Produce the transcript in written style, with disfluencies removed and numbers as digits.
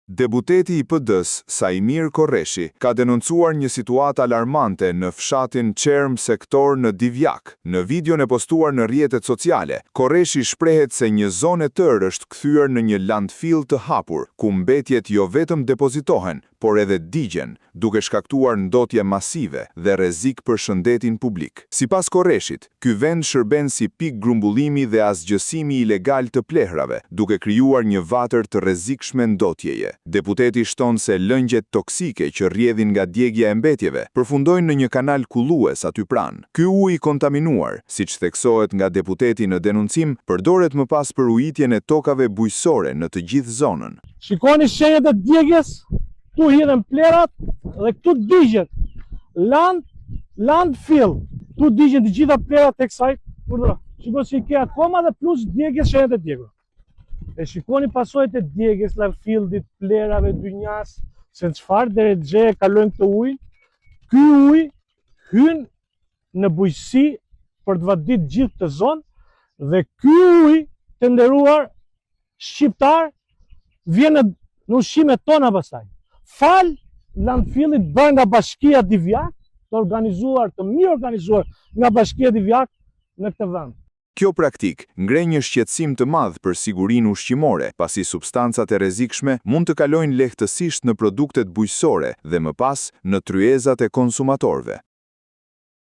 Deputeti i PD-së, Saimir Korreshi, ka denoncuar një situatë alarmante në fshatin Çermë Sektor në Divjakë. Në videon e postuar në rrjetet sociale, Korreshi shprehet se një zonë e tërë është kthyer në një landfill të hapur, ku mbetjet jo vetëm depozitohen, por edhe digjen, duke shkaktuar ndotje masive dhe rrezik për shëndetin publik. Sipas Korreshit, ky vend shërben si pikë grumbullimi dhe asgjësimi ilegal të plehrave, duke krijuar një vatër të rrezikshme ndotjeje. Deputeti shton se lëngjet toksike që rrjedhin nga djegia e mbetjeve përfundojnë në një kanal kullues aty pranë. Ky ujë i kontaminuar, siç theksohet nga deputeti në denoncim, përdoret më pas për ujitjen e tokave bujqësore në të gjithë zonën. Shikoni shenjat e djegjes, këtu hidhen plerat dhe këtu digjet. Land, landfill. Këtu digjen të gjitha plerat e kësaj. Urdhëro. Shiko si i ke akoma dhe plus djegjes shenjat e djegur. E shikoni pasojat e djegjes, landfillit, plerave, dynjas, se në çfarë derexhe e kalojnë këtë ujë. Ky ujë hyn në bujqësi për të vadit gjithë këtë zonë dhe ky ujë të nderuar shqiptar vjen në, në ushqimet tona pastaj. Falë landfillit bërë nga bashkia Divjakë, të organizuar, të mirë organizuar nga bashkia Divjakë në këtë vend. Kjo praktikë ngre një shqetësim të madh për sigurinë ushqimore, pasi substancat e rrezikshme mund të kalojnë lehtësisht në produktet bujqësore dhe më pas në tryezat e konsumatorëve.